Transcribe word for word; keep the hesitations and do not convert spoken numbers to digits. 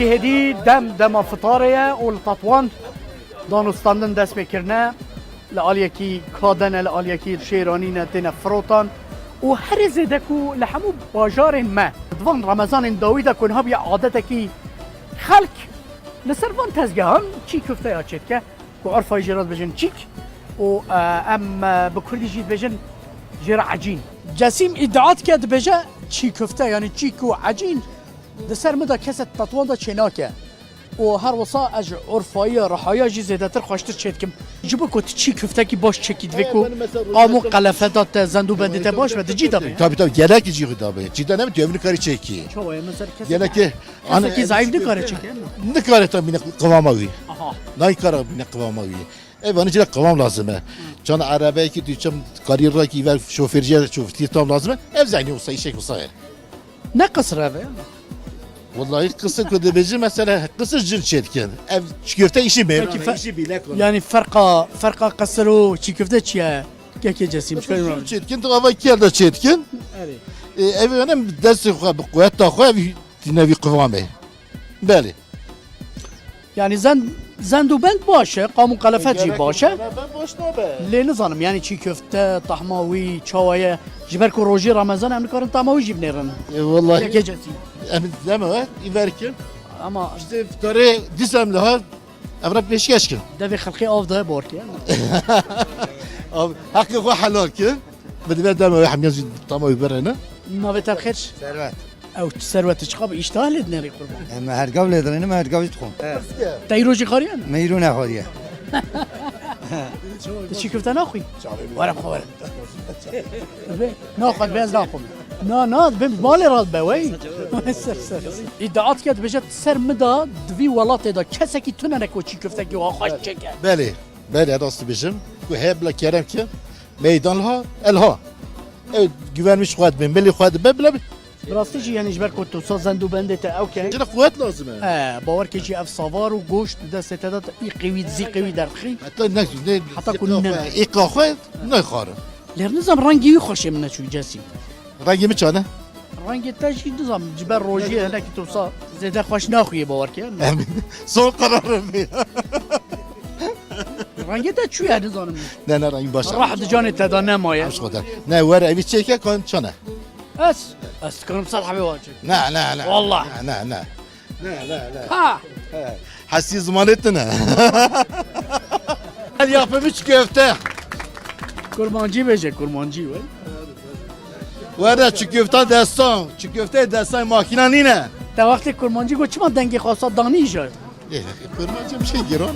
Hêdî dem dema fitarê ye û li Tetwan danûstandin dest pê kirine. Li aliyekî kaden e, li aliyekî şêranî ne, têne firotan û herê zêde ku li hemû bajarên me di van Remezanên dawî de ku niha bûye adetekî, xelk li ser van tezgehan çî kufteya çêdike, ku urfayî jê re dibêjin çîk û, e, em, e, bi kurdî jî dibêjin jê re ecîn. Cesîm îdia dike, dibêje çî kufte, yanî çîk û ecîn di ser min de kesek Tetwan de çênake. Û her wisa ez ji urfayî ya, rihaya jî zêdetir xweştir çêdikim. Ji bo ku tu çî kuftekî baş çêkî divê ku qam û qelefe da te, zend û bendê te baş be, di cî de be. Tabii, tabii, gelekî cî de be. Cî de ne, tu ev nikarî çêkî. Çawa ye, mesela kesek, gelekî, kesekî zayıf nikare çêke? Nikare tam bîne qivama wî. Aha. Naykara bîne qivama wî. Ev anî cî de qivam lazim e. Çan erebeyekî tu çim karî rakî ver şofêrciye, şofêrciye tam lazim e. Ev zeynî wisa, îşek wisa ye. Ne qisir ev e? Wallahî qisir ku dibêjin mesela qisir jin çêdikin. Ev çî köfte îşî mêr. Peki fe-, îşî bîlek. Yanî ferqa, ferqa qisir û çî köfte çi ye? Kekê Cesîm, qisir jin çêdikin, tu ava kêr de çêdikin. Erê. E, ev yani destê xwe bi quweta xwe ev tîne vî qivamê. Belê. Yani zend, zend û bend baş e, qam û qelefet jî baş e. Gerek baş nabe. Lê nizanim, yani çî köfte, tahma wî, çawa ye? Ji ber ku rojê Ramazan em nikarin tahma wî jî binêrin. E, wallahî. Yekê Cesîm. Em deme we, îver kin. Ama işte fitarê dîsem li har, em re pêşkeş kin. Devê xelkê av daye borkê. Av, heqê xwe helal kin. Bi dibe deme we hemiya jî tahma wî birine. Navê te xêr? Servet. Ew serwet çiqa bi îştah lê dinêrî qurban. Em her gav lê dinêrin, em her gav jî dixwin. Te îro jî xariye? Me îro nexwariye. Tu çî köfte naxwî? Were xwe were. Be, naxwe, be ez naxwim. Na, na, bim malê rat be wey. Ser, ser. Îdia dike dibêje ser min de di vî welatê de kesekî tune ne ku çî köftekî wa xweş çêke. Belê, belê, rast dibêjim. Ku heye bila kerem ki meydan ha, el ha. Ew güvenmiş xwe dibe, milî xwe dibe, bila bi. Bi rastî jî, yani ji ber ku tu sa zend û bendê te ew ke. Jina quwet lazim e. He, bawer ke jî ev savar û goşt di destê te de, î qewî, zî qewî derdixî. Heta ne, ne, heta ku ne, îqa xwe nexwarin. Lê nizam rengî wî xweşê min neçû Cesîm. Rengê min çane? Rengê te jî nizam ji ber rojiyê hinekî tu sa zêde xweş naxuye bawer ke. Em, son kararım. Rengê te çûye nizanim. Ne, ne, rengî baş e. Rah di canê te de nemaye. Em ji xwe de. Ne, were evî çêke kan çane. Ez, ez dikarim sed hebê wan çêkim. Ne, ne, ne. Wallah. Ne, ne, ne. Ne, ne, ne. Ha. He. Hesî zimanê tune. El yapımı çiğ köfte. Kurmancî bêje, kurmancî we. Were çiğ köfte destan, çiğ köfte destan makîna nîne. Te wextê kurmancî got, çima dengê xwe sa danî jî? Ê, kurmancî bir şey giran.